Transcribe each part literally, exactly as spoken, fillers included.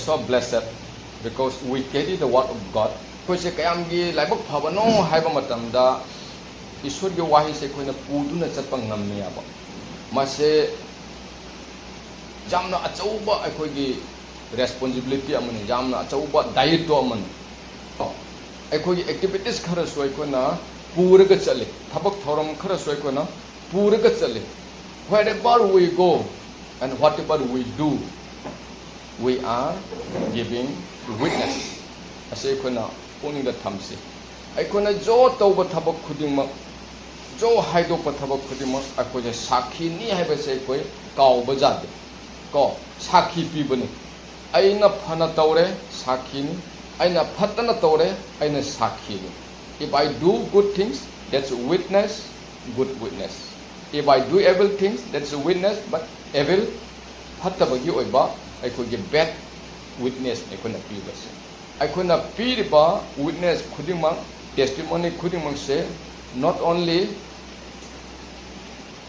So blessed because we carry the word of God. ꯑꯩꯈꯣꯏꯁꯦ ꯀꯌꯥꯝꯒꯤ ꯂꯥꯏꯕꯛ ꯐꯕꯅꯣ ꯍꯥꯏꯕ ꯃꯇꯝꯗ, ꯏꯁꯣꯔꯒꯤ ꯋꯥꯍꯩꯁꯦ ꯑꯩꯈꯣꯏꯅ ꯄꯨꯗꯨꯅ ꯆꯠꯄ ꯉꯝꯃꯦꯕ꯫ ꯃꯁꯦ ꯌꯥꯝꯅ ꯑꯆꯧꯕ ꯑꯩꯈꯣꯏꯒꯤ responsibility ꯑꯃꯅꯤ, ꯌꯥꯝꯅ ꯑꯆꯧꯕ ꯗꯥꯌꯤꯠꯇꯣ ꯑꯃꯅꯤ꯫ ꯑꯩꯈꯣꯏꯒꯤ activities ꯈꯔꯁꯨ ꯑꯩꯈꯣꯏꯅ ꯄꯨꯔꯒ ꯆꯠꯂꯤ, ꯊꯕꯛ ꯊꯧꯔꯝ ꯈꯔꯁꯨ ꯑꯩꯈꯣꯏꯅ ꯄꯨꯔꯒ ꯆꯠꯂꯤ꯫ Wherever we go and whatever we do, we are giving witness. ꯑꯁꯤ ꯑꯩꯈꯣꯏꯅ ꯄꯨꯛꯅꯤꯡꯗ ꯊꯝꯁꯤ꯫ ꯑꯩꯈꯣꯏꯅ ꯖꯣ ꯇꯧꯕ ꯊꯕꯛ ꯈꯨꯗꯤꯡꯃꯛ, ꯖꯣ ꯍꯥꯏꯗꯣꯛꯄ ꯊꯕꯛ ꯈꯨꯗꯤꯡꯃꯛ ꯑꯩꯈꯣꯏꯁꯦ ꯁꯥꯈꯤꯅꯤ ꯍꯥꯏꯕꯁꯦ ꯑꯩꯈꯣꯏ ꯀꯥꯎꯕ ꯌꯥꯗꯦ꯫ ꯀꯣ, ꯁꯥꯈꯤ ꯄꯤꯕꯅꯤ꯫ ꯑꯩꯅ ꯐꯅ ꯇꯧꯔꯦ, ꯁꯥꯈꯤꯅꯤ꯫ ꯑꯩꯅ ꯐꯠꯇꯅ ꯇꯧꯔꯦ, ꯑꯩꯅ ꯁꯥꯈꯤꯅꯤ꯫ If I do good things, that's witness, good witness. If I do evil things, that's witness, but evil, ꯐꯠꯇꯕꯒꯤ ꯑꯣꯏꯕ ꯑꯩꯈꯣꯏꯒꯤ bad witness ꯑꯩꯈꯣꯏꯅ ꯄꯤꯕꯁꯦ꯫ ꯑꯩꯈꯣꯏꯅ ꯄꯤꯔꯤꯕ witness ꯈꯨꯗꯤꯡꯃꯛ, testimony ꯈꯨꯗꯤꯡꯃꯛꯁꯦ not only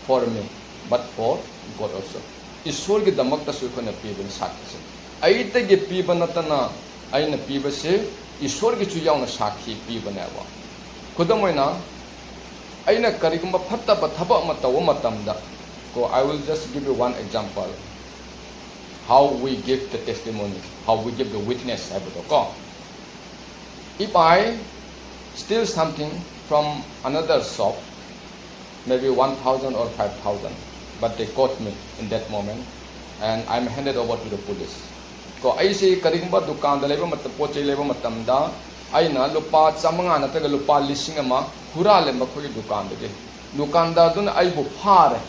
for me, but for God also. ꯏꯁꯣꯔꯒꯤꯗꯃꯛꯇꯁꯨ ꯑꯩꯈꯣꯏꯅ ꯄꯤꯕꯅꯤ ꯁꯥꯈꯤꯁꯦ꯫ ꯑꯩꯗꯒꯤ ꯄꯤꯕ ꯅꯠꯇꯅ ꯑꯩꯅ ꯄꯤꯕꯁꯦ ꯏꯁꯣꯔꯒꯤꯁꯨ ꯌꯥꯎꯅ ꯁꯥꯈꯤ ꯄꯤꯕꯅꯦꯕ꯫ ꯈꯨꯗꯝ ꯑꯣꯏꯅ, ꯑꯩꯅ ꯀꯔꯤꯒꯨꯝꯕ ꯐꯠꯇꯕ ꯊꯕꯛ ꯑꯃ ꯇꯧꯕ ꯃꯇꯝꯗ, ꯀꯣ, I will just give you one example, how we give the testimony, how we give the witness ꯍꯥꯏꯕꯗꯣ ꯀꯣ꯫ If I steal something from another shop, maybe one thousand or five thousand, but they caught me in that moment and I'm handed over to the police. ꯀꯣ, ꯑꯩꯁꯤ ꯀꯔꯤꯒꯨꯝꯕ ꯗꯨꯀꯥꯟꯗ ꯂꯩꯕ ꯃꯇꯝ, ꯄꯣꯠ ꯆꯩ ꯂꯩꯕ ꯃꯇꯝꯗ ꯑꯩꯅ ꯂꯨꯄꯥ ꯆꯥꯃꯉꯥ ꯅꯠꯇ꯭ꯔꯒ ꯂꯨꯄꯥ ꯂꯤꯁꯤꯡ ꯑꯃ ꯍꯨꯔꯥꯜꯂꯦ ꯃꯈꯣꯏꯒꯤ ꯗꯨꯀꯥꯟꯗꯒꯤ꯫ ꯗꯨꯀꯥꯟꯗꯥꯔꯗꯨꯅ ꯑꯩꯕꯨ ꯐꯥꯔꯦ꯫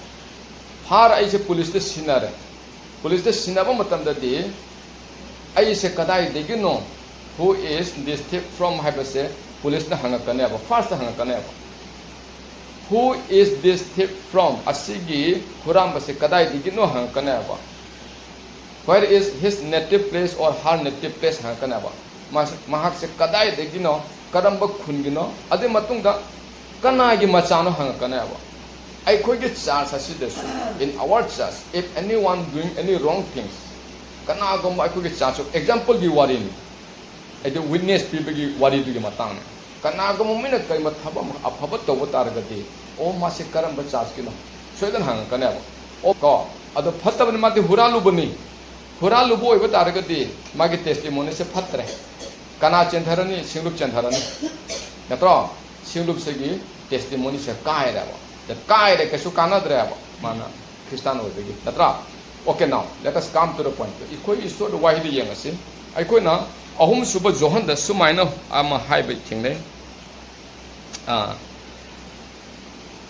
ꯐꯥꯔ ꯑꯩꯁꯦ ꯄꯨꯂꯤꯁꯇ ꯁꯤꯟꯅꯔꯦ꯫ ꯄꯨꯂꯤꯁꯇ ꯁꯤꯟꯅꯕ ꯃꯇꯝꯗꯗꯤ ꯑꯩꯁꯦ ꯀꯗꯥꯏꯗꯒꯤꯅꯣ, who is this thief from ꯍꯥꯏꯕꯁꯦ ꯄꯨꯂꯤꯁꯅ ꯍꯪꯉꯛꯀꯅꯦꯕ, first ꯍꯪꯉꯛꯀꯅꯦꯕ꯫ Who is this thief from? ꯑꯁꯤꯒꯤ ꯍꯨꯔꯥꯟꯕꯁꯦ ꯀꯗꯥꯏꯗꯒꯤꯅꯣ ꯍꯪꯉꯛꯀꯅꯦꯕ꯫ Where is his native place or her native place ꯍꯪꯉꯛꯀꯅꯦꯕ꯫ ꯃꯥꯁꯦ, ꯃꯍꯥꯛꯁꯦ ꯀꯗꯥꯏꯗꯒꯤꯅꯣ, ꯀꯔꯝꯕ ꯈꯨꯟꯒꯤꯅꯣ, ꯑꯗꯨꯒꯤ ꯃꯇꯨꯡꯗ ꯀꯅꯥꯒꯤ ꯃꯆꯥꯅꯣ ꯍꯪꯉꯛꯀꯅꯦꯕ꯫ ꯑꯩꯈꯣꯏꯒꯤ church ꯑꯁꯤꯗꯁꯨ, in our church, if anyone doing any wrong things, ꯀꯅꯥꯒꯨꯝꯕ ꯑꯩꯈꯣꯏꯒꯤ ꯆꯥꯔꯖ, ꯑꯦꯛꯖꯥꯝꯄꯜꯒꯤ ꯋꯥꯔꯤꯅꯤ, ꯑꯩꯗꯤ ꯋꯤꯠꯅꯦꯁ ꯄꯤꯕꯒꯤ ꯋꯥꯔꯤꯗꯨꯒꯤ ꯃꯇꯥꯡꯅꯤ꯫ ꯀꯅꯥꯒꯨꯝꯕ ꯃꯤꯅ ꯀꯔꯤꯒꯨꯝꯕ ꯊꯕꯛ ꯑꯃ ꯑꯐꯕ ꯇꯧꯕ ꯇꯥꯔꯒꯗꯤ, "ꯑꯣ, ꯃꯥꯁꯦ ꯀꯔꯝꯕ ꯆꯥꯔꯖꯀꯤꯅꯣ?" ꯁꯣꯏꯗꯅ ꯍꯪꯉꯛꯀꯅꯦꯕ꯫ ꯑꯣ ꯀꯣ, ꯑꯗꯣ ꯐꯠꯇꯕꯅꯤ, ꯃꯥꯗꯤ ꯍꯨꯔꯥꯜꯂꯨꯕꯅꯤ꯫ ꯍꯨꯔꯥꯜꯂꯨꯕ ꯑꯣꯏꯕ ꯇꯥꯔꯒꯗꯤ ꯃꯥꯒꯤ ꯇꯦꯁꯇꯤꯃꯣꯅꯤꯁꯦ ꯐꯠꯇ꯭ꯔꯦ꯫ ꯀꯅꯥ ꯆꯦꯟꯊꯔꯅꯤ? ꯁꯤꯡꯂꯨꯞ ꯆꯦꯟꯊꯔꯅꯤ, ꯅꯠꯇ꯭ꯔꯣ? ꯁꯤꯡꯂꯨꯞꯁꯤꯒꯤ ꯇꯦꯁꯇꯤꯃꯣꯅꯤꯁꯦ ꯀꯥꯏꯔꯦꯕ꯫ ꯀꯥꯏꯔꯦ, ꯀꯩꯁꯨ ꯀꯥꯟꯅꯗ꯭ꯔꯦꯕ ꯃꯥꯅ ꯈ꯭ꯔꯤꯁꯇꯥꯟ ꯑꯣꯏꯕꯒꯤ, ꯅꯠꯇ꯭ꯔꯥ? Okay, now let us come to the point. ꯑꯩꯈꯣꯏ ꯏꯁꯣꯔꯗ ꯋꯥꯍꯩꯗ ꯌꯦꯡꯉꯁꯤ꯫ ꯑꯩꯈꯣꯏꯅ ꯑꯍꯨꯝꯁꯨꯕ ꯖꯣꯍꯟꯗ ꯁꯨꯃꯥꯏꯅ ꯑꯃ ꯍꯥꯏꯕ ꯊꯦꯡꯅꯩ꯫ ꯑꯥ,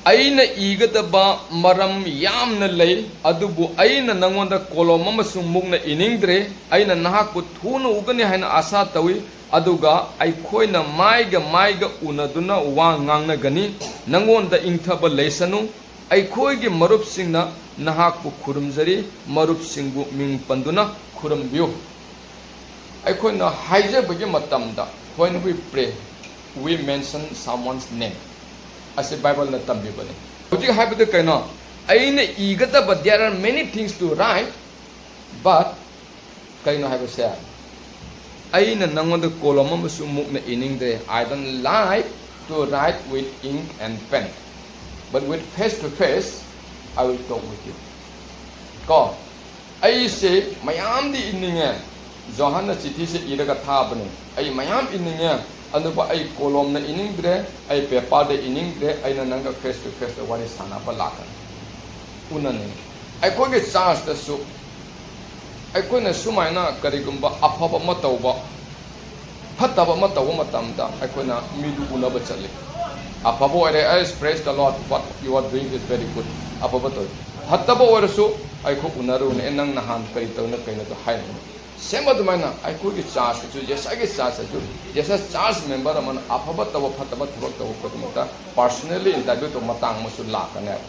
"ꯑꯩꯅ ꯏꯒꯗꯕ ꯃꯔꯝ ꯌꯥꯝꯅ ꯂꯩ, ꯑꯗꯨꯕꯨ ꯑꯩꯅ ꯅꯉꯣꯟꯗ ꯀꯣꯂꯣꯝ ꯑꯃꯁꯨ ꯃꯨꯛꯅ ꯏꯅꯤꯡꯗ꯭ꯔꯦ꯫ ꯑꯩꯅ ꯅꯍꯥꯛꯄꯨ ꯊꯨꯅ ꯎꯒꯅꯤ ꯍꯥꯏꯅ ꯑꯥꯁꯥ ꯇꯧꯏ, ꯑꯗꯨꯒ ꯑꯩꯈꯣꯏꯅ ꯃꯥꯏꯒ ꯃꯥꯏꯒ ꯎꯅꯗꯨꯅ ꯋꯥ ꯉꯥꯡꯅꯒꯅꯤ꯫ ꯅꯉꯣꯟꯗ ꯏꯪꯊꯕ ꯂꯩꯁꯅꯨ꯫ ꯑꯩꯈꯣꯏꯒꯤ ꯃꯔꯨꯞꯁꯤꯡꯅ ꯅꯍꯥꯛꯄꯨ ꯈꯨꯔꯨꯝꯖꯔꯤ, ꯃꯔꯨꯞꯁꯤꯡꯕꯨ ꯃꯤꯡ ꯄꯟꯗꯨꯅ ꯈꯨꯔꯨꯝꯕꯤꯌꯨ"꯫ ꯑꯩꯈꯣꯏꯅ ꯍꯥꯏꯖꯕꯒꯤ ꯃꯇꯝꯗ, when we pray, we mention someone's name꯫ ꯑꯁꯤ ꯕꯥꯏꯕꯜꯅ ꯇꯝꯕꯤꯕꯅꯤ꯫ ꯍꯧꯖꯤꯛ ꯍꯥꯏꯕꯗ ꯀꯩꯅꯣ? ꯑꯩꯅ ꯏꯒꯗꯕ, there are many things to write, but ꯀꯩꯅꯣ ꯍꯥꯏꯕꯁꯦ, "ꯑꯩꯅ ꯅꯪꯉꯣꯟꯗ ꯀꯣꯂꯣꯝ ꯑꯃꯁꯨ ꯃꯨꯛꯅ ꯏꯅꯤꯡꯗ꯭ꯔꯦ꯫ I don't like to write with ink and pen, but with face to face, I will talk with you." ꯀꯣ, ꯑꯩꯁꯦ ꯃꯌꯥꯝꯗꯤ ꯏꯅꯤꯡꯉꯦ, ꯖꯣꯍꯟꯅ ꯆꯤꯊꯤꯁꯦ ꯏꯔꯒ ꯊꯥꯕꯅꯦ, "ꯑꯩ ꯃꯌꯥꯝ ꯏꯅꯤꯡꯉꯦ, ꯑꯗꯨꯕꯨ ꯑꯩ ꯀꯣꯂꯣꯝꯅ ꯏꯅꯤꯡꯗ꯭ꯔꯦ, ꯑꯩ ꯄꯦꯄꯔꯗ ꯏꯅꯤꯡꯗ꯭ꯔꯦ, ꯑꯩꯅ ꯅꯪꯒ face to face ꯇ ꯋꯥꯔꯤ ꯁꯥꯟꯅꯕ ꯂꯥꯛꯀꯅꯤ, ꯎꯅꯅꯤꯡꯉꯦ"꯫ ꯑꯩꯈꯣꯏꯒꯤ ꯆꯥꯔꯖꯇꯁꯨ ꯑꯩꯈꯣꯏꯅ ꯁꯨꯃꯥꯏꯅ ꯀꯔꯤꯒꯨꯝꯕ ꯑꯐꯕ ꯑꯃ ꯇꯧꯕ, ꯐꯠꯇꯕ ꯑꯃ ꯇꯧꯕ ꯃꯇꯝꯗ ꯑꯩꯈꯣꯏꯅ ꯃꯤꯗꯨ ꯎꯅꯕ ꯆꯠꯂꯤ꯫ ꯑꯐꯕ ꯑꯣꯏꯔꯦ, "ꯑꯩꯁ, praise the Lord, what you are doing is very good", ꯑꯐꯕ ꯇꯧꯏ꯫ ꯐꯠꯇꯕ ꯑꯣꯏꯔꯁꯨ ꯑꯩꯈꯣꯏ ꯎꯅꯔꯨꯅꯦ, "ꯑꯦ, ꯅꯪ ꯅꯍꯥꯟ ꯀꯔꯤ ꯇꯧꯅ ꯀꯩꯅꯣꯗꯣ" ꯍꯥꯏꯔꯨꯅꯦ꯫ ꯁꯦꯝ ꯑꯗꯨꯃꯥꯏꯅ ꯑꯩꯈꯣꯏꯒꯤ ꯆꯥꯔꯖꯇꯁꯨ, ꯌꯦꯁꯥꯒꯤ ꯆꯥꯔꯖꯇꯁꯨ, ꯌꯦꯁꯥ ꯆꯥꯔꯖ ꯃꯦꯝꯕꯔ ꯑꯃꯅ ꯑꯐꯕ ꯇꯧꯕ, ꯐꯠꯇꯕ ꯊꯕꯛ ꯇꯧꯕ ꯈꯨꯗꯤꯡꯃꯛꯇ personally interview ꯇꯧꯕ ꯃꯇꯥꯡ ꯑꯃꯁꯨ ꯂꯥꯛꯀꯅꯦꯕ꯫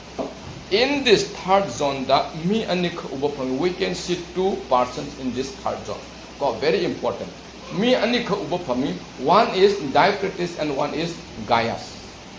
In this third zone ꯗ ꯃꯤ ꯑꯅꯤꯈꯛ ꯎꯕ ꯐꯪꯏ꯫ We can see two persons in this third zone. ꯀꯣ, very important. ꯃꯤ ꯑꯅꯤꯈꯛ ꯎꯕ ꯐꯪꯏ꯫ One is Diocritus and one is Gaius.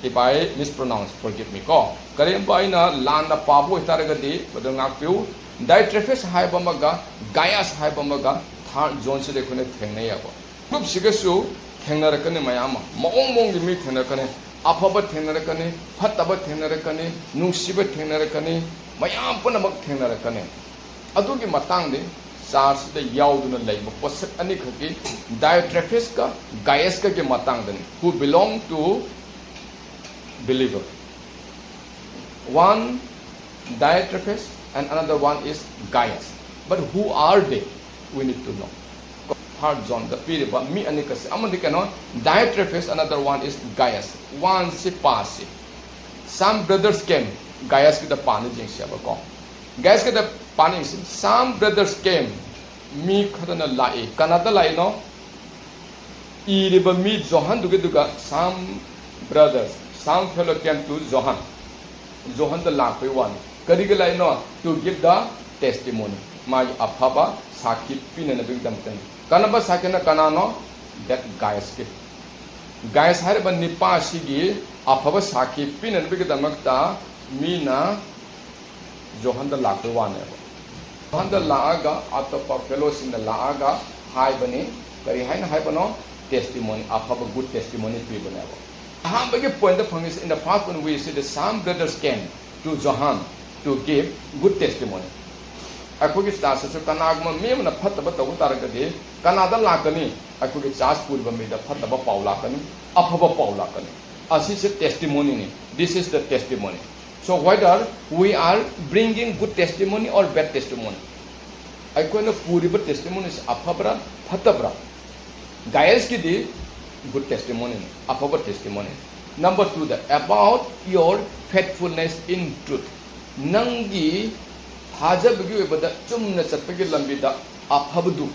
If I mispronounce, forgive me ꯀꯣ꯫ ꯀꯔꯤꯒꯨꯝꯕ ꯑꯩꯅ ꯂꯥꯟꯅ ꯄꯥꯕ ꯑꯣꯏꯇꯥꯔꯒꯗꯤ ꯃꯗꯨ ꯉꯥꯛꯄꯤꯌꯨ꯫ Diotrephes ꯍꯥꯏꯕ ꯑꯃꯒ Gaius ꯍꯥꯏꯕ ꯑꯃꯒ third Johnꯁꯤꯗ ꯑꯩꯈꯣꯏꯅ ꯊꯦꯡꯅꯩꯌꯦꯕ꯫ ꯒ꯭ꯔꯨꯞꯁꯤꯒꯁꯨ ꯊꯦꯡꯅꯔꯛꯀꯅꯤ ꯃꯌꯥꯝ ꯑꯃ, ꯃꯑꯣꯡ ꯃꯑꯣꯡꯒꯤ ꯃꯤ ꯊꯦꯡꯅꯔꯛꯀꯅꯤ꯫ ꯑꯐꯕ ꯊꯦꯡꯅꯔꯛꯀꯅꯤ, ꯐꯠꯇꯕ ꯊꯦꯡꯅꯔꯛꯀꯅꯤ, ꯅꯨꯡꯁꯤꯕ ꯊꯦꯡꯅꯔꯛꯀꯅꯤ, ꯃꯌꯥꯝ ꯄꯨꯝꯅꯃꯛ ꯊꯦꯡꯅꯔꯛꯀꯅꯤ꯫ ꯑꯗꯨꯒꯤ ꯃꯇꯥꯡꯗꯤ ꯆꯥꯔꯖꯁꯤꯗ ꯌꯥꯎꯗꯨꯅ ꯂꯩꯕ ꯄꯣꯠꯁꯛ ꯑꯅꯤꯈꯛꯀꯤ, Diotrephes ꯀ Gaius ꯀꯒꯤ ꯃꯇꯥꯡꯗꯅꯤ, who belong to believer. One Diotrephes and another one is Gaius. But who are they? We need to know. Third Johnꯗ ꯄꯤꯔꯤꯕ ꯃꯤ ꯑꯅꯤꯈꯛꯁꯦ, ꯑꯃꯗꯤ ꯀꯩꯅꯣ, Diotrephes, another one is Gaius꯫ One ꯁꯤ ꯄꯥꯁꯤ꯫ Some brothers came, Gaius ꯀꯤꯗ ꯄꯥꯅ ꯌꯦꯡꯁꯦꯕꯀꯣ꯫ Gaius ꯀꯤꯗ ꯄꯥꯅ ꯌꯦꯡꯁꯤ꯫ Some brothers came, ꯃꯤ ꯈꯔꯅ ꯂꯥꯛꯏ꯫ ꯀꯅꯥꯗ ꯂꯥꯛꯏꯅꯣ? ꯏꯔꯤꯕ ꯃꯤ ꯖꯣꯍꯟꯗꯨꯒꯤꯗꯨꯒ some brothers, some fellow came to Johan. ꯖꯣꯍꯟꯗ ꯂꯥꯛꯄꯩ ꯋꯥꯅꯤ꯫ ꯀꯔꯤꯒꯤ ꯂꯥꯛꯏꯅꯣ? To give the testimony. ꯃꯥꯒꯤ ꯑꯐꯕ ꯁꯥꯈꯤ ꯄꯤꯅꯅꯕꯒꯤꯗꯃꯛꯇꯅꯤ꯫ ꯀꯔꯝꯕ ꯁꯥꯈꯤꯅ ꯀꯅꯥꯅꯣ? That Gaius ꯀꯤ꯫ Gaius ꯍꯥꯏꯔꯤꯕ ꯅꯤꯄꯥ ꯑꯁꯤꯒꯤ ꯑꯐꯕ ꯁꯥꯈꯤ ꯄꯤꯅꯅꯕꯒꯤꯗꯃꯛꯇ ꯃꯤꯅ ꯖꯣꯍꯟꯗ ꯂꯥꯛꯄꯩ ꯋꯥꯅꯦꯕ꯫ ꯖꯣꯍꯟꯗ ꯂꯥꯛꯑꯒ ꯑꯇꯣꯞꯄ ꯐꯦꯂꯣꯁꯤꯡꯅ ꯂꯥꯛꯑꯒ ꯍꯥꯏꯕꯅꯤ꯫ ꯀꯔꯤ ꯍꯥꯏꯅ ꯍꯥꯏꯕꯅꯣ? Testimony, ꯑꯐꯕ good testimony ꯄꯤꯕꯅꯦꯕ꯫ ꯑꯍꯥꯟꯕꯒꯤ ꯄꯣꯏꯟꯠꯇ ꯐꯪꯉꯤꯁꯤ, in the first one we see the some brothers came to Johan to give good testimony꯫ ꯑꯩꯈꯣꯏꯒꯤ ꯆꯥꯔꯖꯇꯁꯨ ꯀꯅꯥꯒꯨꯝꯕ ꯃꯤ ꯑꯃꯅ ꯐꯠꯇꯕ ꯇꯧꯕ ꯇꯥꯔꯒꯗꯤ ꯀꯅꯥꯗ ꯂꯥꯛꯀꯅꯤ? ꯑꯩꯈꯣꯏꯒꯤ ꯆꯥꯔꯖ ꯄꯨꯔꯤꯕ ꯃꯤꯗ ꯐꯠꯇꯕ ꯄꯥꯎ ꯂꯥꯛꯀꯅꯤ, ꯑꯐꯕ ꯄꯥꯎ ꯂꯥꯛꯀꯅꯤ꯫ ꯑꯁꯤꯁꯦ testimony ꯅꯤ꯫ This is the testimony. So whether we are bringing good testimony or bad testimony, ꯑꯩꯈꯣꯏꯅ ꯄꯨꯔꯤꯕ testimony ꯁꯤ ꯑꯐꯕ꯭ꯔꯥ ꯐꯠꯇꯕ꯭ꯔꯥ? Gaius ꯀꯤꯗꯤ good testimony ꯅꯤ, ꯑꯐꯕ testimony꯫ Number two the, about your faithfulness in truth, ꯅꯪꯒꯤ ꯊꯥꯖꯕꯒꯤ ꯑꯣꯏꯕꯗ ꯆꯨꯝꯅ ꯆꯠꯄꯒꯤ ꯂꯝꯕꯤꯗ ꯑꯐꯕꯗꯨ,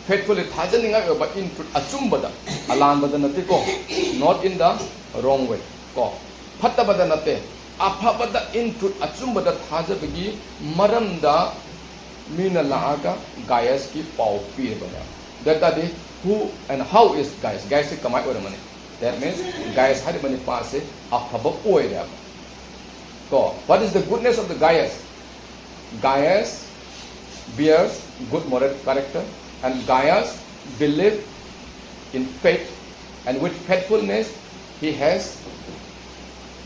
faithfully, ꯊꯥꯖꯅꯤꯡꯉꯥꯏ ꯑꯣꯏꯕ, in truth, ꯑꯆꯨꯝꯕꯗ, ꯑꯂꯥꯟꯕꯗ ꯅꯠꯇꯦꯀꯣ, not in the wrong way ꯀꯣ, ꯐꯠꯇꯕꯗ ꯅꯠꯇꯦ, ꯑꯐꯕꯗ, in truth, ꯑꯆꯨꯝꯕꯗ ꯊꯥꯖꯕꯒꯤ ꯃꯔꯝꯗ ꯃꯤꯅ ꯂꯥꯛꯑꯒ Gaius ꯀꯤ ꯄꯥꯎ ꯄꯤꯔꯕꯅꯦ꯫ That ꯇꯥꯔꯗꯤ, who and how is Gaius? Gaius ꯁꯤ ꯀꯃꯥꯏ ꯑꯣꯏꯔꯝꯃꯅꯤ? That means Gaius ꯍꯥꯏꯔꯤꯕ ꯅꯨꯄꯥꯁꯦ ꯑꯐꯕ ꯑꯣꯏꯔꯦꯕ꯫ ꯀꯣ, what is the goodness of the Gaius? Gaius bears good moral character and Gaius believe in faith and with faithfulness he has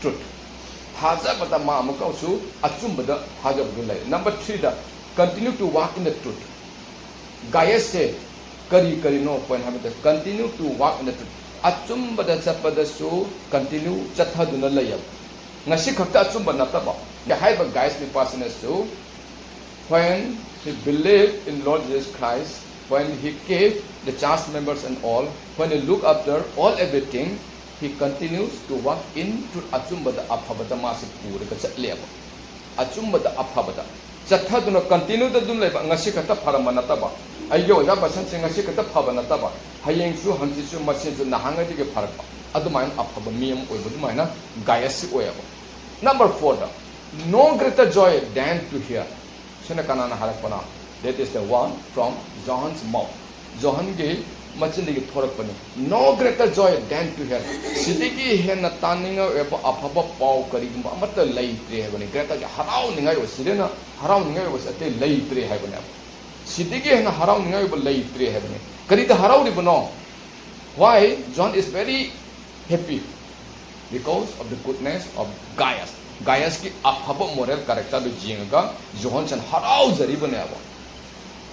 truth. ꯊꯥꯖꯕꯗ ꯃꯥ ꯑꯃꯨꯛꯀꯁꯨ ꯑꯆꯨꯝꯕꯗ ꯊꯥꯖꯕꯗꯨ ꯂꯩ꯫ Number threeꯗ continue to walk in the truth꯫ Gaiusꯁꯦ ꯀꯔꯤ ꯀꯔꯤꯅꯣ point ꯍꯥꯏꯕꯗ continue to walk in the truth꯫ ꯑꯆꯨꯝꯕꯗ ꯆꯠꯄꯗꯁꯨ continue ꯆꯠꯊꯗꯨꯅ ꯂꯩꯌꯦꯕ꯫ ꯉꯁꯤ ꯈꯛꯇ ꯑꯆꯨꯝꯕ ꯅꯠꯇꯕ꯫ ꯍꯥꯏꯔꯤꯕ Gaius ꯅꯨꯄꯥꯁꯤꯅꯁꯨ when he believed in Lord Jesus Christ, when he gave the church members and all, when he look after all everything, he continues to walk in truth꯫ ꯑꯆꯨꯝꯕꯗ ꯑꯐꯕꯗ ꯃꯥꯁꯤ ꯄꯨꯔꯒ ꯆꯠꯂꯦꯕ꯫ ꯑꯆꯨꯝꯕꯗ ꯑꯐꯕꯗ ꯆꯠꯊꯗꯨꯅ continueꯗ ꯑꯗꯨꯝ ꯂꯩꯕ꯫ ꯉꯁꯤ ꯈꯛꯇ ꯐꯔꯝꯕ ꯅꯠꯇꯕ, ꯑꯩꯒꯤ ꯑꯣꯖꯥ ꯕꯁꯟꯁꯦ ꯉꯁꯤ ꯈꯛꯇ ꯐꯕ ꯅꯠꯇꯕ, ꯍꯌꯦꯡꯁꯨ ꯍꯪꯆꯤꯠꯁꯨ ꯃꯁꯦꯟꯁꯨ ꯅꯍꯥꯟꯉꯩꯗꯒꯤ ꯐꯔꯛꯄ ꯑꯗꯨꯃꯥꯏꯅ ꯑꯐꯕ ꯃꯤ ꯑꯃ ꯑꯣꯏꯕ ꯑꯗꯨꯃꯥꯏꯅ Gaiusꯁꯤ ꯑꯣꯏꯌꯦꯕ꯫ Number fourꯗ no greater joy than to hear꯫ ꯁꯤꯅ ꯀꯅꯥꯅ ꯍꯥꯏꯔꯛꯄꯅꯣ? That is the one from John's mouth꯫ ꯖꯣꯍꯟꯒꯤ ꯃꯆꯤꯟꯗꯒꯤ ꯊꯣꯔꯛꯄꯅꯤ꯫ No greater joy than to hear꯫ ꯁꯤꯗꯒꯤ ꯍꯦꯟꯅ ꯇꯥꯅꯤꯡꯉꯥꯏ ꯑꯣꯏꯕ ꯑꯐꯕ ꯄꯥꯎ ꯀꯔꯤꯒꯨꯝꯕ ꯑꯃꯠꯇ ꯂꯩꯇ꯭ꯔꯦ ꯍꯥꯏꯕꯅꯤ꯫ Greaterꯒꯤ ꯍꯔꯥꯎꯅꯤꯡꯉꯥꯏ ꯑꯣꯏꯕ, ꯁꯤꯗꯅ ꯍꯔꯥꯎꯅꯤꯡꯉꯥꯏ ꯑꯣꯏꯕꯁꯦ ꯑꯇꯩ ꯂꯩꯇ꯭ꯔꯦ ꯍꯥꯏꯕꯅꯦꯕ꯫ ꯁꯤꯗꯒꯤ ꯍꯦꯟꯅ ꯍꯔꯥꯎꯅꯤꯡꯉꯥꯏ ꯑꯣꯏꯕ ꯂꯩꯇ꯭ꯔꯦ ꯍꯥꯏꯕꯅꯤ꯫ ꯀꯔꯤꯗ ꯍꯔꯥꯎꯔꯤꯕꯅꯣ? Why John is very happy? Because of the goodness of Gaius꯫ Gaiusꯀꯤ ꯑꯐꯕ moral characterꯗꯨ ꯌꯦꯡꯉꯒ ꯖꯣꯍꯟꯁꯟ ꯍꯔꯥꯎꯖꯔꯤꯕꯅꯦꯕ꯫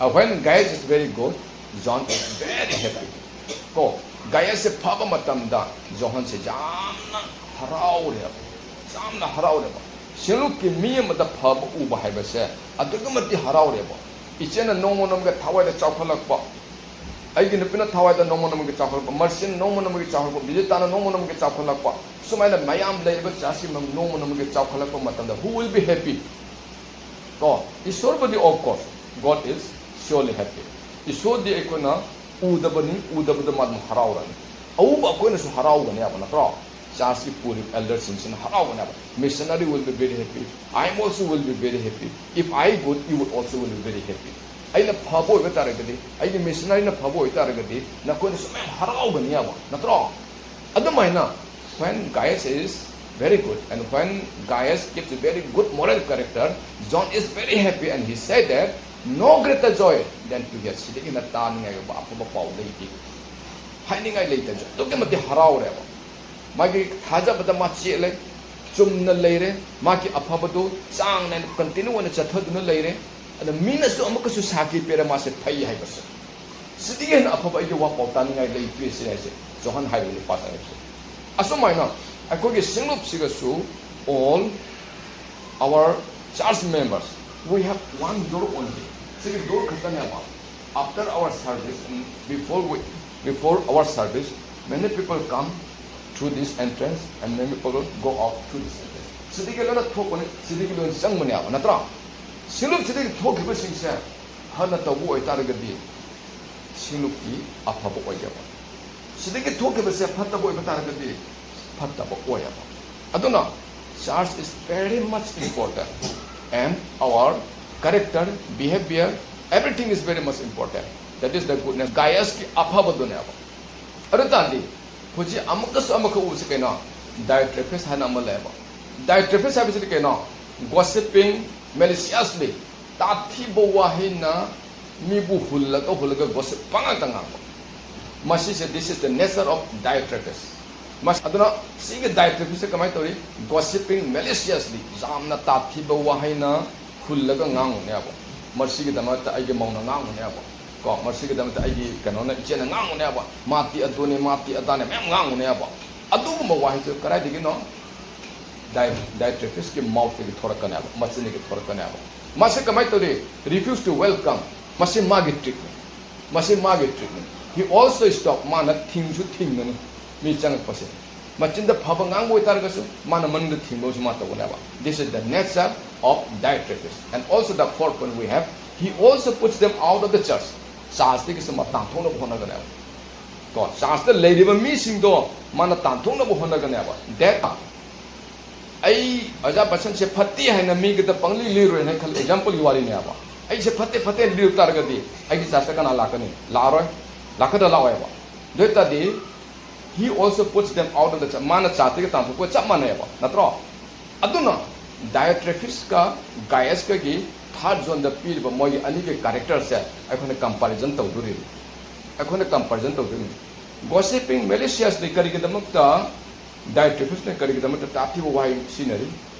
Uh, when Gaius is very good, John is very happy꯫ ꯀꯣ, Gaiusꯁꯦ ꯐꯕ ꯃꯇꯝꯗ ꯖꯣꯍꯟꯁꯦ ꯌꯥꯝꯅ ꯍꯔꯥꯎꯔꯦꯕ, ꯌꯥꯝꯅ ꯍꯔꯥꯎꯔꯦꯕ꯫ ꯁꯦꯡꯂꯨꯛꯀꯤ ꯃꯤ ꯑꯃꯗ ꯐꯕ ꯎꯕ ꯍꯥꯏꯕꯁꯦ ꯑꯗꯨꯛꯀꯤ ꯃꯇꯤꯛ ꯍꯔꯥꯎꯔꯦꯕ꯫ ꯏꯆꯦꯅ ꯅꯣꯡꯃ ꯅꯣꯡꯃꯒꯤ ꯊꯋꯥꯏꯗ ꯆꯥꯎꯈꯠꯂꯛꯄ, ꯑꯩꯒꯤ ꯅꯨꯄꯤꯅ ꯊꯋꯥꯏꯗ ꯅꯣꯡꯃ ꯅꯣꯡꯃꯒꯤ ꯆꯥꯎꯈꯠꯂꯛꯄ, ꯃꯔꯁꯤꯅ ꯅꯣꯡꯃ ꯅꯣꯡꯃꯒꯤ ꯆꯥꯎꯈꯠꯂꯛꯄ, ꯕꯤꯖꯤꯇꯥꯅ ꯅꯣꯡꯃ ꯅꯣꯡꯃꯒꯤ ꯆꯥꯎꯈꯠꯂꯛꯄ, ꯁꯨꯃꯥꯏꯅ ꯃꯌꯥꯝ ꯂꯩꯔꯤꯕ ꯆꯥꯁꯤ ꯅꯣꯡꯃ ꯅꯣꯡꯃꯒꯤ ꯆꯥꯎꯈꯠꯂꯛꯄ ꯃꯇꯝꯗ, who will be happy? ꯀꯣ, ꯏꯁꯣꯔꯕꯨꯗꯤ, of course, God is surely happy꯫ ꯏꯁꯣꯔꯗꯤ ꯑꯩꯈꯣꯏꯅ ꯎꯗꯕꯅꯤ, ꯎꯗꯕꯗ ꯃꯥ ꯑꯗꯨꯝ ꯍꯔꯥꯎꯔꯅꯤ꯫ ꯑꯎꯕ ꯑꯩꯈꯣꯏꯅꯁꯨ ꯍꯔꯥꯎꯒꯅꯦꯕ, ꯅꯠꯇ꯭ꯔꯣ? ꯆꯥꯔꯆꯀꯤ ꯄꯨꯔꯤꯕ elderꯁꯤꯡꯁꯤꯅ ꯍꯔꯥꯎꯒꯅꯦꯕ꯫ Missionary will be very happy, I am also will be very happy, if I good, you will also will be very happy꯫ ꯑꯩꯅ ꯐꯕ ꯑꯣꯏꯕ ꯇꯥꯔꯒꯗꯤ, ꯑꯩꯒꯤ missionaryꯅ ꯐꯕ ꯑꯣꯏ ꯇꯥꯔꯒꯗꯤ, ꯅꯈꯣꯏꯅꯁꯨ ꯃꯌꯥꯝ ꯍꯔꯥꯎꯒꯅꯦꯕ, ꯅꯠꯇ꯭ꯔꯣ? ꯑꯗꯨꯃꯥꯏꯅ, when Gaius is very good and when Gaius gives a very good moral character, John is very happy and he said that no greater joy than to hear. ꯁꯤꯗꯒꯤ ꯍꯦꯟꯅ ꯇꯥꯅꯤꯡꯉꯥꯏ ꯑꯣꯏꯕ ꯑꯐꯕ ꯄꯥꯎ ꯂꯩꯇꯦ, ꯍꯥꯏꯅꯤꯡꯉꯥꯏ ꯂꯩꯇꯦ꯫ ꯑꯗꯨꯛꯀꯤ ꯃꯇꯤꯛ ꯍꯔꯥꯎꯔꯦꯕ꯫ ꯃꯥꯒꯤ ꯊꯥꯖꯕꯗ ꯃꯥ ꯆꯦꯠꯂꯦ, ꯆꯨꯝꯅ ꯂꯩꯔꯦ꯫ ꯃꯥꯒꯤ ꯑꯐꯕꯗꯨ ꯆꯥꯡ ꯅꯥꯏꯅ continue ꯑꯣꯏꯅ ꯆꯠꯊꯗꯨꯅ ꯂꯩꯔꯦ꯫ ꯑꯗ ꯃꯤꯅꯁꯨ ꯑꯃꯨꯛꯀꯁꯨ ꯁꯥꯈꯤ ꯄꯤꯔꯦ ꯃꯥꯁꯦ ꯐꯩ ꯍꯥꯏꯕꯁꯦ꯫ ꯁꯤꯗꯒꯤ ꯍꯦꯟꯅ ꯑꯐꯕ ꯑꯩꯒꯤ ꯋꯥ ꯄꯥꯎ ꯇꯥꯅꯤꯡꯉꯥꯏ ꯂꯩꯇ꯭ꯔꯦ ꯁꯤꯅꯤ ꯍꯥꯏꯁꯦ꯫ ꯖꯣꯍꯥꯟ ꯍꯥꯏꯔꯤꯕ ꯅꯨꯄꯥꯁꯦ ꯍꯥꯏꯕꯁꯦ꯫ ꯑꯁꯨꯃꯥꯏꯅ ꯑꯩꯈꯣꯏꯒꯤ ꯁꯤꯡꯂꯨꯞꯁꯤꯒꯁꯨ, all our church members, we have one door only. ꯁꯤꯒꯤ door ꯈꯛꯇꯅꯦꯕ꯫ After our service, before we, before our service, many people come through this entrance and many people go out through this entrance. ꯁꯤꯗꯒꯤ ꯂꯣꯏꯅ ꯊꯣꯛꯄꯅꯤ, ꯁꯤꯗꯒꯤ ꯂꯣꯏꯅ ꯆꯪꯕꯅꯦꯕ, ꯅꯠꯇ꯭ꯔꯥ? ꯁꯤꯡꯂꯨꯞꯁꯤꯗꯒꯤ ꯊꯣꯛꯈꯤꯕꯁꯤꯡꯁꯦ ꯐꯅ ꯇꯧꯕ ꯑꯣꯏꯇꯥꯔꯒꯗꯤ ꯁꯤꯡꯂꯨꯞꯇꯤ ꯑꯐꯕ ꯑꯣꯏꯌꯦꯕ꯫ ꯁꯤꯗꯒꯤ ꯊꯣꯛꯈꯤꯕꯁꯦ ꯐꯠꯇꯕ ꯑꯣꯏꯕ ꯇꯥꯔꯒꯗꯤ ꯐꯠꯇꯕ ꯑꯣꯏꯌꯦꯕ꯫ ꯑꯗꯨꯅ church is very much important and our character, behavior, everything is very much important. That is the goodness. ꯒꯥꯏꯌꯁꯀꯤ ꯑꯐꯕꯗꯨꯅꯦꯕ꯫ ꯑꯗꯨ ꯇꯥꯔꯗꯤ ꯍꯧꯖꯤꯛ ꯑꯃꯨꯛꯀꯁꯨ ꯑꯃꯈꯛ ꯎꯕꯁꯤ ꯀꯩꯅꯣ? ꯗꯥꯏꯑꯣꯇ꯭ꯔꯦꯐꯤꯁ ꯍꯥꯏꯅ ꯑꯃ ꯂꯩꯌꯦꯕ꯫ ꯗꯥꯏꯑꯣꯇ꯭ꯔꯦꯐꯤꯁ ꯍꯥꯏꯕꯁꯤꯗꯤ ꯀꯩꯅꯣ? Gossiping maliciously, ꯇꯥꯊꯤꯕ ꯋꯥꯍꯩꯅ ꯃꯤꯕꯨ ꯍꯨꯜꯂꯒ ꯍꯨꯜꯂꯒ gossip ꯄꯉꯥꯡꯗ ꯉꯥꯡꯕ꯫ ꯃꯁꯤꯁꯦ, this is the nature of Diotrephes. ꯃꯁ-, ꯑꯗꯨꯅ ꯁꯤꯒꯤ ꯗꯥꯏꯑꯣꯇ꯭ꯔꯦꯐꯤꯁꯁꯦ ꯀꯃꯥꯏꯅ ꯇꯧꯔꯤ? Gossiping maliciously, ꯌꯥꯝꯅ ꯇꯥꯊꯤꯕ ꯋꯥꯍꯩꯅ ꯍꯨꯜꯂꯒ ꯉꯥꯡꯉꯨꯅꯦꯕ꯫ ꯃꯁꯤꯒꯤꯗꯃꯛꯇ ꯑꯩꯒꯤ ꯃꯧꯅ ꯉꯥꯡꯉꯨꯅꯦꯕ꯫ ꯀꯣ, ꯃꯁꯤꯒꯤꯗꯃꯛꯇ ꯑꯩꯒꯤ ꯀꯩꯅꯣꯅ, ꯏꯆꯦꯅ ꯉꯥꯡꯉꯨꯅꯦꯕ, ꯃꯥꯗꯤ ꯑꯗꯨꯅꯦ, ꯃꯥꯗꯤ ꯑꯗꯥꯅꯦ, ꯃꯌꯥꯝ ꯉꯥꯡꯉꯨꯅꯦꯕ꯫ ꯑꯗꯨꯒꯨꯝꯕ ꯋꯥꯍꯩꯁꯦ ꯀꯗꯥꯏꯗꯒꯤꯅꯣ? ꯗꯥꯏ-, ꯗꯥꯏꯑꯣꯇ꯭ꯔꯦꯐꯤꯁꯀꯤ ꯃꯥꯎꯠꯇꯒꯤ ꯊꯣꯔꯛꯀꯅꯦꯕ, ꯃꯆꯤꯟꯗꯒꯤ ꯊꯣꯔꯛꯀꯅꯦꯕ꯫ ꯃꯁꯤ ꯀꯃꯥꯏꯅ ꯇꯧꯔꯤ? Refuse to welcome. ꯃꯁꯤ ꯃꯥꯒꯤ ꯇ꯭ꯔꯤꯛꯅꯤ꯫ ꯃꯁꯤ ꯃꯥꯒꯤ ꯇ꯭ꯔꯤꯛꯅꯤ꯫ He also stop. ꯃꯥꯅ ꯊꯤꯡꯁꯨ ꯊꯤꯡꯒꯅꯤ ꯃꯤ ꯆꯪꯉꯛꯄꯁꯦ꯫ ꯃꯆꯤꯟꯗ ꯐꯕ ꯉꯥꯡꯕ ꯑꯣꯏꯇꯥꯔꯒꯁꯨ ꯃꯥꯅ ꯃꯅꯨꯡꯗ ꯊꯤꯡꯕꯁꯨ ꯃꯥ ꯇꯧꯒꯅꯦꯕ꯫ This is the nature of Diotrephes. And also the fourth point we have, he also puts them out of the church. ꯆꯥꯔꯆꯇꯒꯤꯁꯨ ꯃꯥ ꯇꯥꯟꯊꯣꯛꯅꯕ ꯍꯣꯠꯅꯒꯅꯦꯕ꯫ ꯀꯣ, ꯆꯥꯔꯆꯇ ꯂꯩꯔꯤꯕ ꯃꯤꯁꯤꯡꯗꯣ ꯃꯥꯅ ꯇꯥꯟꯊꯣꯛꯅꯕ ꯍꯣꯠꯅꯒꯅꯦꯕ꯫ That ꯑꯩ ꯑꯣꯖꯥ ꯕꯁꯟꯁꯦ ꯐꯠꯇꯦ ꯍꯥꯏꯅ ꯃꯤꯒꯤꯗ ꯄꯪꯂꯤ ꯂꯤꯔꯣꯏꯅ ꯈꯜꯂꯤ, ꯑꯦꯛꯖꯥꯝꯄꯜꯒꯤ ꯋꯥꯔꯤꯅꯦꯕ꯫ ꯑꯩꯁꯦ ꯐꯠꯇꯦ ꯐꯠꯇꯦ ꯂꯤꯔꯨ ꯇꯥꯔꯒꯗꯤ ꯑꯩꯒꯤ ꯆꯥꯔꯆꯇ ꯀꯅꯥ ꯂꯥꯛꯀꯅꯤ? ꯂꯥꯛꯑꯔꯣꯏ꯫ ꯂꯥꯛꯀꯗ꯭ꯔꯥ? ꯂꯥꯛꯑꯣꯏꯕ꯫ ꯑꯗꯨ ꯑꯣꯏ ꯇꯥꯔꯗꯤ He also puts them out of the church. ꯃꯥꯅ ꯆꯥꯔꯆꯇꯒꯤ ꯇꯥꯟꯊꯣꯛꯄ ꯆꯞ ꯃꯥꯟꯅꯩꯕ, ꯅꯠꯇ꯭ꯔꯣ? ꯑꯗꯨꯅ Diotrephes ꯀ Gaius ꯀꯒꯤ third John ꯗ ꯄꯤꯔꯤꯕ ꯃꯣꯏꯒꯤ ꯑꯅꯤꯒꯤ character ꯁꯦ ꯑꯩꯈꯣꯏꯅ comparison ꯇꯧꯗꯣꯔꯤꯕ, ꯑꯩꯈꯣꯏꯅ comparison ꯇꯧꯗꯣꯔꯤꯕ꯫ Gossiping maliciously, ꯀꯔꯤꯒꯤꯗꯃꯛꯇ Diotrephes ꯅ ꯀꯔꯤꯒꯤꯗꯃꯛꯇ ꯇꯥꯊꯤꯕ ꯋꯥꯍꯩ ꯁꯤꯖꯤꯟꯅꯔꯤ?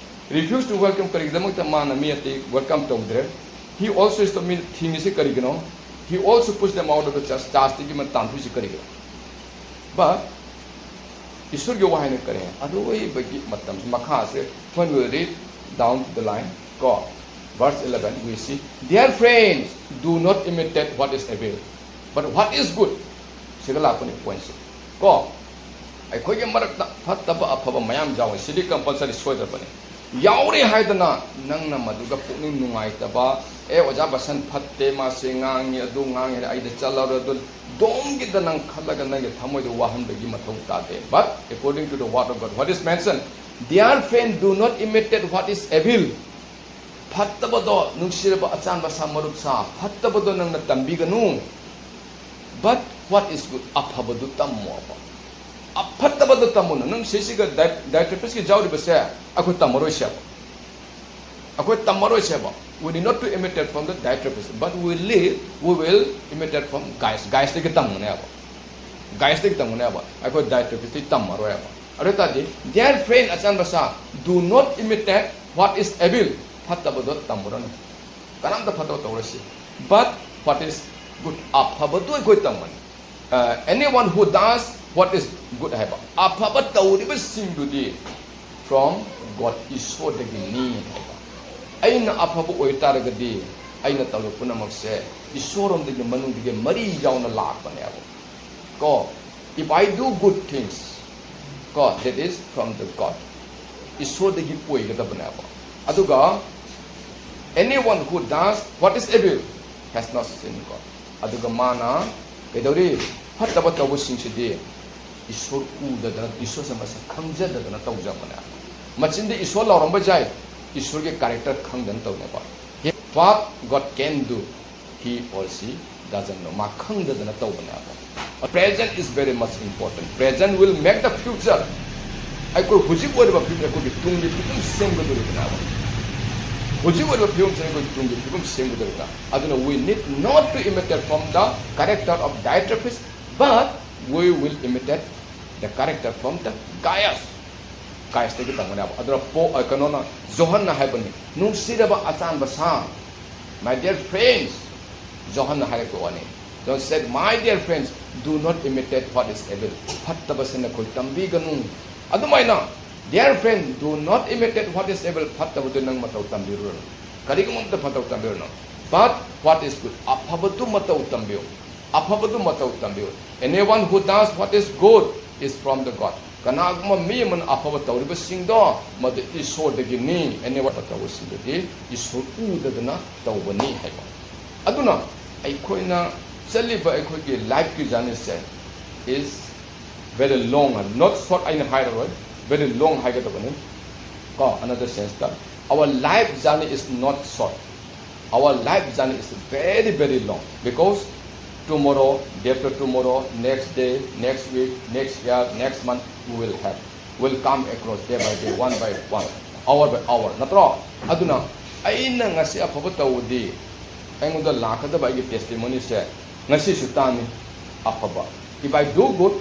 Refuse to welcome, ꯀꯔꯤꯒꯤꯗꯃꯛꯇ ꯃꯥꯅ ꯃꯤ ꯑꯇꯩ welcome ꯇꯧꯗ꯭ꯔꯦ? He also is, ꯃꯤ ꯊꯤꯡꯉꯤꯁꯤ ꯀꯔꯤꯒꯤꯅꯣ? He also puts them out of the church, church ꯇꯒꯤ ꯃꯥ ꯇꯥꯟꯊꯣꯛꯏꯁꯤ ꯀꯔꯤꯒꯤꯅꯣ? But ꯏꯁꯣꯔꯒꯤ ꯋꯥꯍꯩꯅ ꯀꯔꯤ ꯍꯥꯏ? ꯑꯔꯣꯏꯕꯒꯤ ꯃꯇꯝꯁꯤ, ꯃꯈꯥꯁꯦ, when we read down the line, ꯀꯣ, verse eleven, we see, "Dear friends, do not imitate what is evil, but what is good." ꯁꯤꯒ ꯂꯥꯛꯄꯅꯤ point ꯁꯦ, ꯀꯣ꯫ ꯑꯩꯈꯣꯏꯒꯤ ꯃꯔꯛꯇ ꯐꯠꯇꯕ ꯑꯐꯕ ꯃꯌꯥꯝ ꯌꯥꯎꯋꯤ, ꯁꯤꯗꯤ compulsory ꯁꯣꯏꯗ꯭ꯔꯕꯅꯤ꯫ ꯌꯥꯎꯔꯦ ꯍꯥꯏꯗꯅ ꯅꯪꯅ ꯃꯗꯨꯒ ꯄꯨꯛꯅꯤꯡ ꯅꯨꯡꯉꯥꯏꯇꯕ, "ꯑꯦ, ꯑꯣꯖꯥ ꯕꯁꯟ ꯐꯠꯇꯦ, ꯃꯥꯁꯦ ꯉꯥꯡꯉꯤ, ꯑꯗꯨ ꯉꯥꯡꯉꯤ, ꯑꯩꯗ ꯆꯠꯂꯔꯣꯏ", ꯑꯗꯨ ꯗꯣꯝꯒꯤꯗ ꯅꯪ ꯈꯜꯂꯒ ꯅꯪꯒꯤ ꯊꯃꯣꯏꯗ ꯋꯥꯍꯟꯕꯒꯤ ꯃꯊꯧ ꯇꯥꯗꯦ꯫ But according to the word of God, what is mentioned? "Dear friend, do not imitate what is evil." ꯐꯠꯇꯕꯗꯣ, ꯅꯨꯡꯁꯤꯔꯕ ꯑꯆꯥꯟꯕ ꯁꯥ, ꯃꯔꯨꯞ ꯁꯥ, ꯐꯠꯇꯕꯗꯣ ꯅꯪꯅ ꯇꯝꯕꯤꯒꯅꯨ꯫ But what is good? ꯑꯐꯕꯗꯨ ꯇꯝꯃꯣꯕ꯫ ꯑꯐꯠꯇꯕꯗꯣ ꯇꯝꯃꯨꯅꯨ꯫ ꯅꯪ ꯁꯤꯁꯤꯒ Di-, Diotrephes ꯀꯤ ꯌꯥꯎꯔꯤꯕꯁꯦ ꯑꯩꯈꯣꯏ ꯇꯝꯃꯔꯣꯏꯁꯦꯕ꯫ ꯑꯩꯈꯣꯏ ꯇꯝꯃꯔꯣꯏꯁꯦꯕ꯫ We need not to imitate from the Diotrephes, but we live, we will imitate from Gaius. Gaius ꯇꯒꯤ ꯇꯝꯒꯅꯦꯕ꯫ Gaius ꯇꯒꯤ ꯇꯝꯒꯅꯦꯕ꯫ ꯑꯩꯈꯣꯏ Diotrephes ꯇꯒꯤ ꯇꯝꯃꯔꯣꯏꯕ꯫ ꯑꯗꯨ ꯑꯣꯏ ꯇꯥꯔꯗꯤ, "Dear friend, ꯑꯆꯥꯟꯕ ꯁꯥ, do not imitate what is evil." ꯐꯠꯇꯕꯗꯣ ꯇꯝꯃꯨꯔꯅꯨ꯫ ꯀꯅꯥꯝꯇ ꯐꯠꯇꯕ ꯇꯧꯔꯁꯤ꯫ But what is good? ꯑꯐꯕꯗꯨ ꯑꯩꯈꯣꯏ ꯇꯝꯒꯅꯤ꯫ Uh, "Anyone who does what is good" ꯍꯥꯏꯕ, ꯑꯐꯕ ꯇꯧꯔꯤꯕꯁꯤꯡꯗꯨꯗꯤ from God, ꯏꯁꯣꯔꯗꯒꯤꯅꯤ ꯍꯥꯏꯕ꯫ ꯑꯩꯅ ꯑꯐꯕ ꯑꯣꯏꯇꯥꯔꯒꯗꯤ ꯑꯩꯅ ꯇꯧꯔꯤꯕ ꯄꯨꯝꯅꯃꯛꯁꯦ ꯏꯁꯣꯔꯔꯣꯝꯗꯒꯤ, ꯃꯅꯨꯡꯗꯒꯤ ꯃꯔꯤ ꯌꯥꯎꯅ ꯂꯥꯛꯄꯅꯦꯕ꯫ ꯀꯣ, "If I do good things," ꯀꯣ, "that is from the God." ꯏꯁꯣꯔꯗꯒꯤ ꯑꯣꯏꯒꯗꯕꯅꯦꯕ꯫ ꯑꯗꯨꯒ, "Anyone who does what is evil has not seen God." ꯑꯗꯨꯒ ꯃꯥꯅ ꯀꯩꯗꯧꯔꯤ? ꯐꯠꯇꯕ ꯇꯧꯕꯁꯤꯡꯁꯤꯗꯤ ꯏꯁꯣꯔ ꯎꯗꯗꯅ, ꯏꯁꯣꯔꯁꯦ ꯃꯁꯛ ꯈꯪꯖꯗꯗꯅ ꯇꯧꯖꯕꯅꯦ꯫ ꯃꯆꯤꯟꯗ ꯏꯁꯣꯔ ꯂꯥꯎꯔꯝꯕ ꯌꯥꯏ, ꯏꯁꯣꯔꯒꯤ character ꯈꯪꯗꯅ ꯇꯧꯅꯦꯕ꯫ He, what God can do, he or she doesn't know. ꯃꯥ ꯈꯪꯗꯗꯅ ꯇꯧꯕꯅꯦꯕ꯫ Present is very much important. Present will make the future. ꯑꯩꯈꯣꯏ ꯍꯧꯖꯤꯛ ꯑꯣꯏꯔꯤꯕ ꯐꯤꯕꯝ, ꯑꯩꯈꯣꯏꯒꯤ ꯇꯨꯡꯒꯤ ꯐꯤꯕꯝ ꯁꯦꯝꯒꯗꯧꯔꯤꯕꯅꯦꯕ꯫ ꯍꯧꯖꯤꯛ ꯑꯣꯏꯔꯤꯕ ꯐꯤꯕꯝꯁꯦ ꯑꯩꯈꯣꯏ ꯇꯨꯡꯒꯤ ꯐꯤꯕꯝ ꯁꯦꯝꯒꯗꯧꯔꯤꯕꯅ꯫ ꯑꯗꯨꯅ we need not to imitate from the character of Diotrephes, but we will imitate the character from the Gaius. Gaiusꯇꯒꯤ ꯇꯝꯒꯅꯦꯕ꯫ ꯑꯗꯨꯅ ꯄꯣ-, ꯑ, ꯀꯩꯅꯣꯅ, ꯖꯣꯍꯟꯅ ꯍꯥꯏꯕꯅꯤ, "ꯅꯨꯡꯁꯤꯔꯕ ꯑꯆꯥꯟꯕ ꯁꯥ", my dear friends, ꯖꯣꯍꯟꯅ ꯍꯥꯏꯔꯛꯄ ꯋꯥꯅꯤ꯫ John said, "My dear friends, do not imitate what is evil." ꯐꯠꯇꯕꯁꯤꯡ ꯅꯈꯣꯏ ꯇꯝꯕꯤꯒꯅꯨ꯫ ꯑꯗꯨꯃꯥꯏꯅ, dear friend, do not imitate what is evil. ꯐꯠꯇꯕꯗꯨ ꯅꯪ ꯃꯇꯧ ꯇꯝꯕꯤꯔꯨꯔꯅꯨ꯫ ꯀꯔꯤꯒꯨꯝꯕ ꯑꯃꯇ ꯐꯠꯇꯕ ꯇꯝꯕꯤꯔꯨꯔꯅꯨ꯫ But what is good? ꯑꯐꯕꯗꯨ ꯃꯇꯧ ꯇꯝꯕꯤꯌꯨ꯫ ꯑꯐꯕꯗꯨ ꯃꯇꯧ ꯇꯝꯕꯤꯌꯨ꯫ Anyone who does what is good is from the God. ꯀꯅꯥꯒꯨꯝꯕ ꯃꯤ ꯑꯃꯅ ꯑꯐꯕ ꯇꯧꯔꯤꯕꯁꯤꯡꯗꯣ, ꯃꯗꯨ ꯏꯁꯣꯔꯗꯒꯤꯅꯤ꯫ Anyone ꯇꯧꯕꯁꯤꯡꯗꯨꯗꯤ ꯏꯁꯣꯔ ꯎꯗꯗꯅ ꯇꯧꯕꯅꯤ ꯍꯥꯏꯕ꯫ ꯑꯗꯨꯅ ꯑꯩꯈꯣꯏꯅ ꯆꯠꯂꯤꯕ ꯑꯩꯈꯣꯏꯒꯤ lifeꯀꯤ journeyꯁꯦ is very long, not short ꯑꯩꯅ ꯍꯥꯏꯔꯔꯣꯏ, very long ꯍꯥꯏꯒꯗꯕꯅꯤ꯫ ꯀꯣ, another senseꯇ, our life journey is not short. Our life journey is very, very long, because tomorrow, day after tomorrow, next day, next week, next year, next month, we will have, will come across day by day, one by one, hour by hour, ꯅꯠꯇ꯭ꯔꯣ? ꯑꯗꯨꯅ ꯑꯩꯅ ꯉꯁꯤ ꯑꯐꯕ ꯇꯧꯕꯗꯤ ꯑꯩꯉꯣꯟꯗ ꯂꯥꯛꯀꯗꯕ ꯑꯩꯒꯤ testimonyꯁꯦ ꯉꯁꯤꯁꯨ ꯇꯥꯅꯤ ꯑꯐꯕ꯫ If I do good,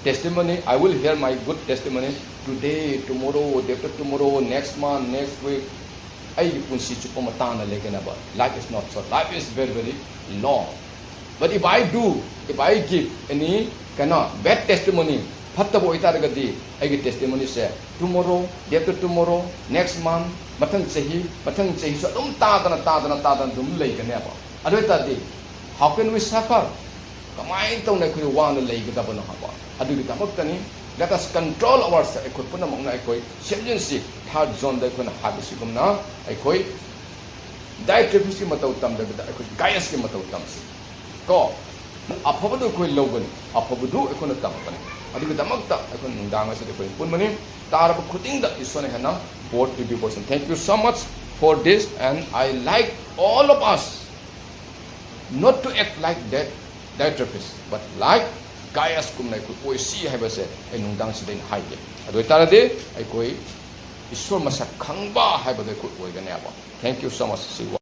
testimony, I will hear my good testimony today, tomorrow, day after tomorrow, next month, next week. ꯑꯩꯒꯤ ꯄꯨꯟꯁꯤ ꯆꯨꯞꯄ ꯑꯃ ꯇꯥꯅ ꯂꯩꯒꯅꯕ꯫ Life is not short. Life is very, very long. But if I do, if I give any ꯀꯩꯅꯣ bad testimony, ꯐꯠꯇꯕ ꯑꯣꯏꯇꯥꯔꯒꯗꯤ ꯑꯩꯒꯤ testimonyꯁꯦ tomorrow, day after tomorrow, next month, ꯃꯊꯪ ꯆꯍꯤ, ꯃꯊꯪ ꯆꯍꯤꯁꯨ ꯑꯗꯨꯝ ꯇꯥꯗꯅ, ꯇꯥꯗꯅ, ꯇꯥꯗꯅ ꯑꯗꯨꯝ ꯂꯩꯒꯅꯦꯕ꯫ ꯑꯗꯨ ꯑꯣꯏꯇꯥꯔꯗꯤ, how can we suffer? ꯀꯃꯥꯏꯅ ꯇꯧꯅ ꯑꯩꯈꯣꯏ ꯋꯥꯅ ꯂꯩꯒꯗꯕꯅꯣ ꯍꯥꯏꯕ ꯑꯗꯨꯒꯤꯗꯃꯛꯇꯅꯤ꯫ Let us control ourselves. ꯑꯩꯈꯣꯏ ꯄꯨꯝꯅꯃꯛꯅ ꯑꯩꯈꯣꯏ ꯁꯦꯝꯖꯤꯟꯁꯤ꯫ Third Johnꯗ ꯑꯩꯈꯣꯏꯅ ꯍꯥꯏꯕꯁꯤꯒꯨꯝꯅ ꯑꯩꯈꯣꯏ Diotrephes ꯀꯤ ꯃꯇꯧ ꯇꯝꯗꯕꯤꯗ ꯑꯩꯈꯣꯏ Gaius ꯀꯤ ꯃꯇꯧ ꯇꯝꯁꯤ꯫ ꯀꯣ? ꯑꯐꯕꯗꯨ ꯑꯩꯈꯣꯏ ꯂꯧꯒꯅꯤ, ꯑꯐꯕꯗꯨ ꯑꯩꯈꯣꯏꯅ ꯇꯝꯒꯅꯤ꯫ ꯑꯗꯨꯒꯤꯗꯃꯛꯇ ꯑꯩꯈꯣꯏ ꯅꯨꯡꯗꯥꯡ ꯑꯁꯤꯗ ꯑꯩꯈꯣꯏ ꯄꯨꯟꯕꯅꯤ꯫ ꯇꯥꯔꯕ ꯈꯨꯗꯤꯡꯗ ꯏꯁꯣꯔꯅ ꯍꯦꯟꯅ ꯕꯣꯔ ꯄꯤꯕꯤꯕ ꯑꯣꯏꯁꯅꯨ꯫ Thank you so much for this, and I like all of us not to act like that. Diotrephes, but like Gaius ꯀꯨꯝꯅ ꯑꯩꯈꯣꯏ ꯑꯣꯏꯁꯤ ꯍꯥꯏꯕꯁꯦ ꯑꯩ ꯅꯨꯡꯗꯥꯡꯁꯤꯗ ꯑꯩꯅ ꯍꯥꯏꯒꯦ꯫ ꯑꯗꯨ ꯑꯣꯏꯇꯥꯔꯗꯤ ꯑꯩꯈꯣꯏ ꯏꯁꯣꯔ ꯃꯁꯛ ꯈꯪꯕ ꯍꯥꯏꯕꯗꯣ ꯑꯩꯈꯣꯏ ꯑꯣꯏꯒꯅꯦꯕ꯫ Thank you so much. See you.